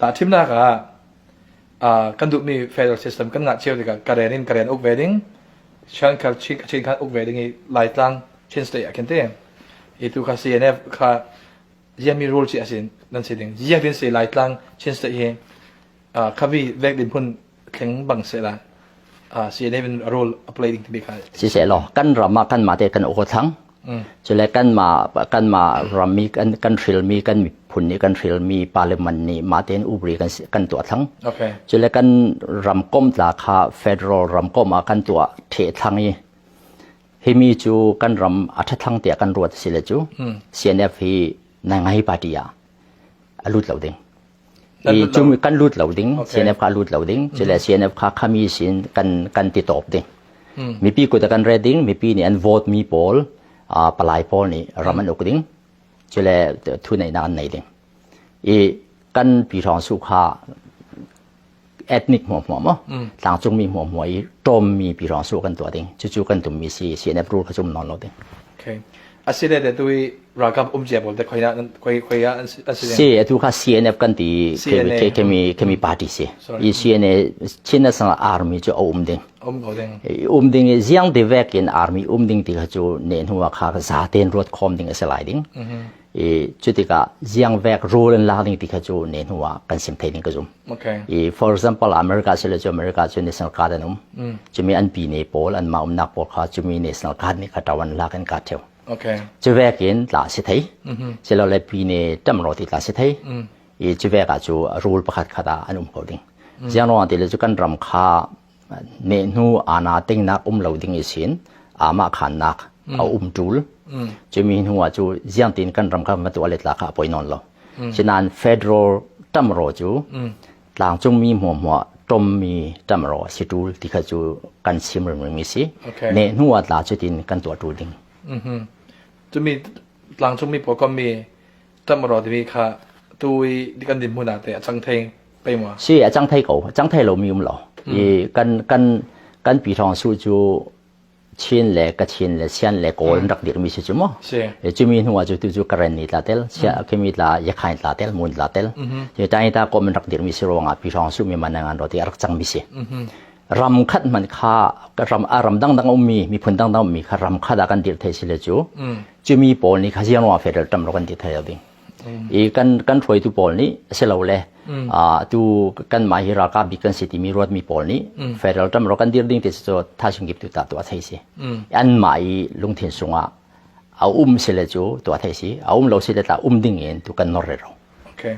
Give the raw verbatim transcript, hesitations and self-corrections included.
Tahṭhimnak ah, aa, kan duhmi federal system kan ngah cio tikah Karen in Karen uk ve ding, Shan kha Chin, Chin kha uk ve ding i Laitlang Chin State a kan ti. I tu kha C N F kha ziangmi rule ci a si nan si ding. Ziangtin si Laitlang Chin State hi, aa, khavi vek dinhmun thleng bang sehla, aa, C N F in rule a play ding timi kha. Siseh law, kan ram ah kanmah te kan uk aw thlang. Mm. Cule kanmah, kanmah ram mi, kan, kan hrilmi, kan miphun nih kan hrilmi parliament nih mah tein upri kan si, kan tuah thlang. Okay. Cule kan ram kom tla kha federal ram kom ah kan tuah ṭheh thlang i, himi cu kan ram a ṭha thlang tiah kan ruat a si le cu, mm, C N F hi naingai party ah a lut lo ding. Kan I lut lo. Cumi kan lut lo ding, okay, C N F kha a lut lo ding, cule, mm, C N F kha khami sin kan, kan ti tawp ding. Mm. Mipi kut ah kan ret ding, mipi nih an vote mi pawl, aa, palai pawl nih ram, mm, an uk ding, cule thuneihnak an nei ding. I kan Pi Hrawng Suh kha ethnic hmuahhmuah maw, mm, tlangcungmi hmuahhmuah i ṭawmmi Pi Hrawng Suh kan tuah ding. Cucu kan tummi si, C N F rule kha cu um nawn lo ding. Okay. A si le te tu i ralkap um cia pawl te khoi ah, khoi, khoi ah an si, an si ding? Si, atu kha C N F kan ti, C N A. Khemi, khemi, khemi, mm, party si. Sorry. I C N A, Chin National Army cu a um ding. Um ko ding. I um ding i ziang ti vekin army um ding ti kha cu nehnu ah kha zaten ruat khawm ding a si lai ding. Mhm. I cutikah ziang vek role an lak ding ti kha cu nehnu ah kan sim thei ding ka zum. Okay. I, for example, America si le cu America cu National Guard an um. Mm. Cumi an pi ne pawl, anmah umnak pawl kha cumi National Guard nih kha ṭau an lak in ka ṭheu. Okay. Cuvekin tla si thei. Mhm. Silole pi ne ṭamraw ti tla si thei. Mm. I cuvek ah cu rule pakhat khat ah an um ko ding. Mm. Ziang ruang ti le cu kan ram kha nehnu ana tengnak um lo ding ihsin amah khannak a, mm, um ṭul. Mm. Cumi hnu ah cu ziangtin kan ram kha matu a letla kha a poi nawn lo. Mm. Sinain federal ṭamraw cu, mm, tlangcungmi hmuahhmuah ṭawmmi ṭamraw a si ṭul ti kha cu kan sim ringring i si. Okay. Nehnu ah tla cutin kan tuah ṭul ding. Mhm. Cumi tlangcungmi pawl kommi ṭamraw timi kha tu i kan dinhmun ah te a cang thei pei maw? Si, a cang thei ko, a cang thei lomi um lo. Mm. I kan, kan, kan Pi Hrawng Suh cu Chin le Kachin le Sian le Kawl, mm, an rak dirhmi si cu maw? Si. E, cumi hnu ah cu tu cu Karen nih tla tel, Sia, mm, khimi tla, Yakhain tla tel, Mun tla tel. Mhm. Hi tang hi ta kawm an rak dirhmi si ruangah Pi Hrawng Suh mi man ngan rawt i a rak cangmi si. Mhm. Ram khat hmanh kha, ka ram, a ram dangdang a ummi, miphun dangdang a ummi kha ram khat ah kan dirh thei si le cu, mm, cumi pawl nih kha ziang ruangah federal ṭamraw kan dirh thei lo ding. Mm. I kan, kan hruaitu pawl nih a si lo le, mm, aa, tu kanmah hi ralkap bik kan si timi ruatmi pawl nih, mm, federal ṭamraw kan dirh ding ti si cu Thai Singkip tu ta tuah thei si. Mm. Anmah i lungthin sungah a um si le cu tuah thei si, a um lo si le tla um ding in tu kan nor rero. Okay.